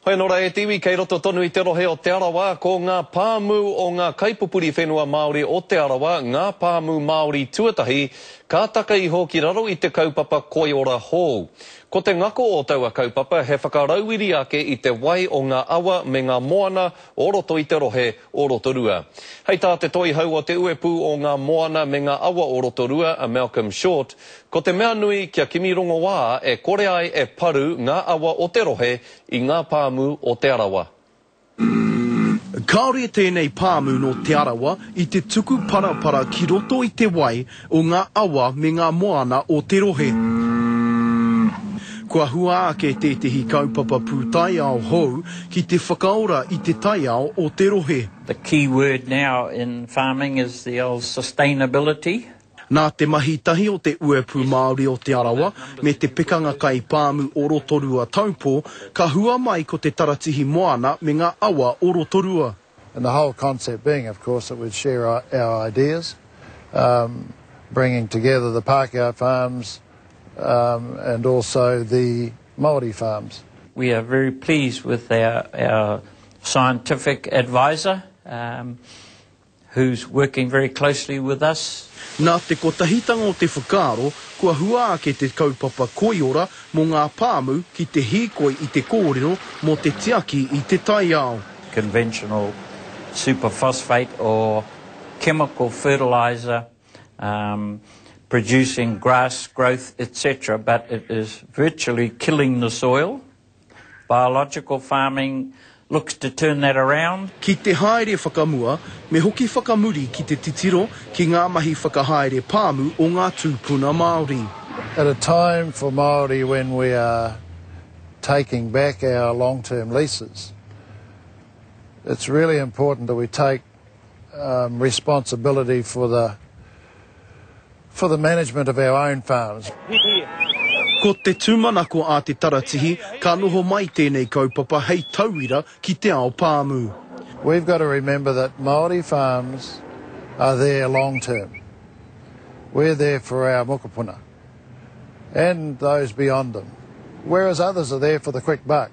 Hoi anō rā e te iwi, kei roto tonu i te rohe o Te Arawa, ko ngā pāmu o ngā kaipupuri whenua Māori o Te Arawa ngā pāmu Māori tuatahi ka taka iho ki raro i te kaupapa koiora hou. Ko te ngako o taua kaupapa he whakarauiri ake i te wai o ngā awa me ngā moana o roto i te rohe o Rotorua. Hei tā te toihau o te uepū o ngā moana me ngā awa o Rotorua a Malcolm Short, ko te mea nui kia kimi rongoā e kore ai e paru ngā awa o te rohe i ngā pāmu o Te Arawa. Kāore tēnei pāmu nō Te Arawa i te tuku parapara ki roto i te wai o ngā awa me ngā moana o te rohe. Kua hua ake tētehi kaupapa pūtaiao hou ki te whakaora i te taiao o te rohe. The key word now in farming is the old sustainability. Nā te mahi tahi o te Uepū Māori o Te Arawa me te Pekanga Kaipāmu o Rotorua Taupō, ka hua mai ko te Taratihi Moana me ngā awa o Rotorua. And the whole concept being, of course, that we'd share our, our ideas, um, bringing together the Pākehā farms um, and also the Māori farms. We are very pleased with our, our scientific advisor, um, who's working very closely with us. Nā te kotahitanga o te whakaaro, kua hua ake te kaupapa koiora mō ngā pāmu ki te hīkoi i te kōrero mō te tiaki i te taiao. Conventional superphosphate or chemical fertiliser um, producing grass growth etc but it is virtually killing the soil. Biological farming looks to turn that around. Ki te haere whakamua, me hoki whakamuri ki te titiro ki ngā mahi whakahaere pāmu o ngā tūpuna Māori. At a time for Māori when we are taking back our long-term leases, it's really important that we take um, responsibility for the for the management of our own farms. Ko te tūmanako a te taratihi, ka noho mai tēnei kaupapa hei tauira ki te ao pāmu. We've got to remember that Māori farms are there long term. We're there for our mokopuna and those beyond them, whereas others are there for the quick buck.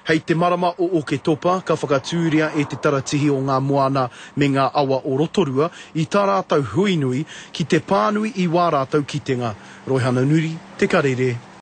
Hei te marama o Oketopa ka whakatūria e Te Taratihi o Ngā Moana me Ngā Awa o Rotorua i tā rātou hui nui ki te pānui i wā rātou kitenga. Roihana Nuri, Te Karere.